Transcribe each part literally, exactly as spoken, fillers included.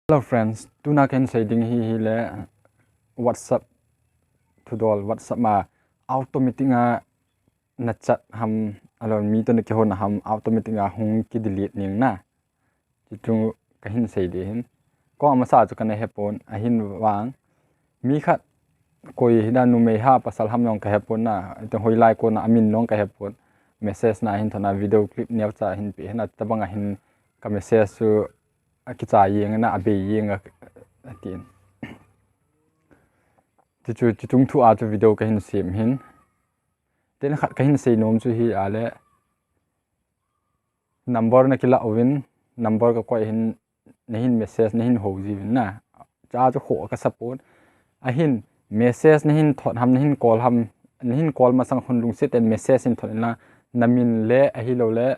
Hello friends, tuna kahin sei ding hi hile WhatsApp thudol, WhatsApp ma automatic a na chat ham, alou mi toh na kihou na ham automatic a hung ki delete ning na. Chuchu kahin sei ding hin. Ko amasa chu kana hepon, ahin vang mi khat koi hida numei ham pasal ham jong ka hepon na, ite hoilai kona amin jong ka hepon. Message na hin thona video clip neocha hin pe hin, atabang a hin ka message chu akicha jeng na, abei jeng a, atin. Chuchu, chuchung thu a chu video kahin sem hin. Tin khat kahin sei nom chu hi ale, number na kila uvin, number ka koi hin, nahin message nahin hou jiuvin na. Cha chu kho ka support. Ahin message nahin thot ham, nahin call ham, nahin call masang hun lungset in message hin thot in la, na min le ahilou le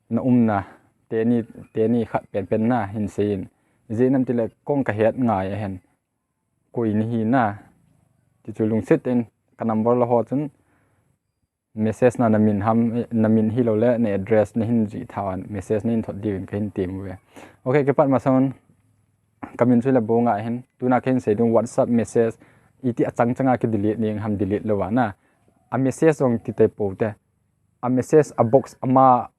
na umna teni, teni khat penpen na hin sei in. Ijeh inem itile kong ka het ngai ahin. Koi nahi na. Chuchu lungset in ka number la ho chun message na, na min ham, na min hilou le na address nahin jih tha uva message nahin thot diuvin kahin tem uve. Ok, kipat masang un ka min chu le Bonga ahin, tuna kahin sei ding WhatsApp message iti achang chang a ki delete ning ham, delete lou va na. A message jong ti te po te. A message a box ama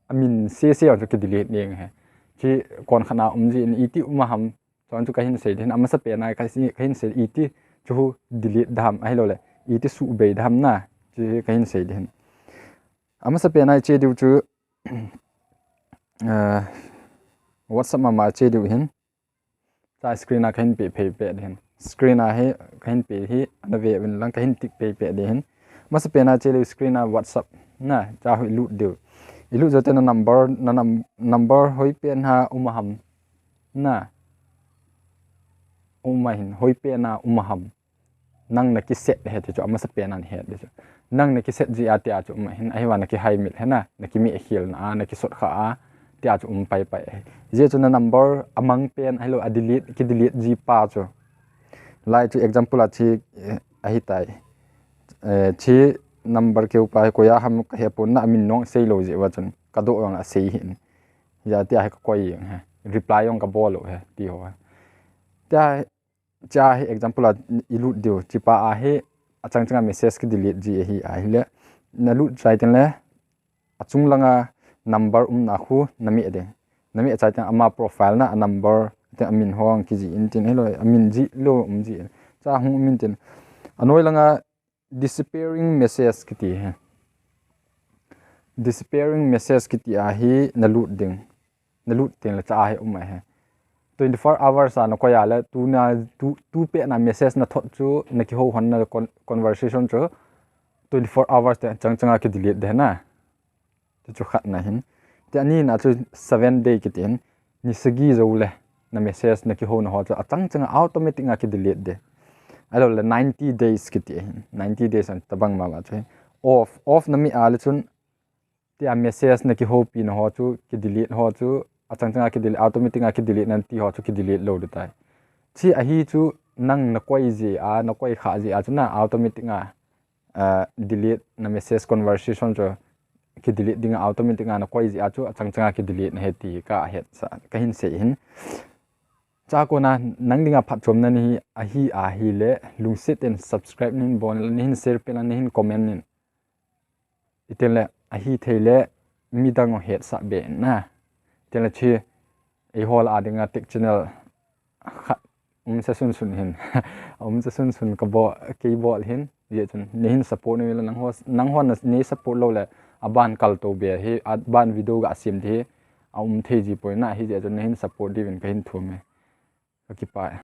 amin sese jong chu ki delete ning he. Ki kon khat na um ji in iti um a ham. Chun chu kahin sei ding hin, amasa pen a kahin sei iti chu delete da ham, ahilou le iti subei da ham na, chu kahin sei ding hin. Amasa pen a che diu chu, eh, WhatsApp mama che diu hin. Cha screen a kahin pe phei pe ding hin. Screen a hi kahin pe hi, ana ve uvin lang kahin tik phei pe ding hin. Amasa pen a che diu screen a WhatsApp na, cha hu i lut diu. I lut jou te na number, na num-, number hoi pen a um a ham. Na. Um a hin, hoi pen a um a ham. Nang na kiset he ti chu, amasa pen a na het di chu. Nang na kiset ji a tia chu um a hin, ahivang na kihaimil he na, na kimeh khel na a, na kisot kha a, tia chu um pai pai ahi. Jeh chu na number amang pen, ahilou a delete, ki delete ji pa chu. Lai chu example a chi, eh, ahitai. Eh, chi number keu pa hi koi a ham ka hepon na, amin jong sei lou jeh uva chun. Ka doh jong a sei hin. Hijeh a tia hi ka koi jeng he. Reply jong ka bol lou he, ti ho. Tia, cha hi example a i lut diu. Chi pa a hi achang chang a message ki delete ji ahi, ahile. Na lut chai tin le, achung lang a number umna khu na meh ding. Na meh chai tin ama profile na a number, tin amin ho ang ki ji in tin, ahilou, amin ji lou um ji in. Cha hung um in tin. Anoi lang a disappearing message kiti he. Disappearing message kiti a hi na lut ding. Na lut tin le cha a hi um a he. Twenty-four hours a na koi a le, tuna, tu, tu pet na message na thot chu, na kihou hon na con-, conversation chu, twenty-four hours te chang chang a ki delete de na. Ti chu khat na hin. Ti ani na chu seven day kiti hin. Ni sagi jou le na message na kihou na ho chu achang chang a automatic a ki delete de. Ahilou le ninety days kiti hin. Ninety days a tabang mama chu hin. Off, off na meh a le chun tia message na kihoupi na ho chu, ki delete ho chu, achang chang a ki delete, automatic a ki delete nan ti ho chu ki delete lou di tai. Chi ahi chu nang na koi ji a, na koi kha ji a chu na automatic a, ah, delete na message conversation chu ki delete ding a automatic a na koi ji a chu achang chang a ki delete na he ti ka het sa, kahin sei hin. Cha kona nang ding a phatchomna ni hi ahi, ahile, lungset in subscribe nahin bol, nahin share pe la, nahin comment in. Itin le, ahi thei le, midang ho hetsah be na. Itin le chi, eiho lah a ding a tech channel khat um sa sun sun hin. Um sa sun sun ka bol, kei bol hin. Jeh chun, nahin support nau le nangho, nangho na, nei support lou le, aban kal to be hi, aban video ga sem di hi, aum thei ji poi na, hijeh chun nahin support diuvin kahin thum e. Ka kipah e.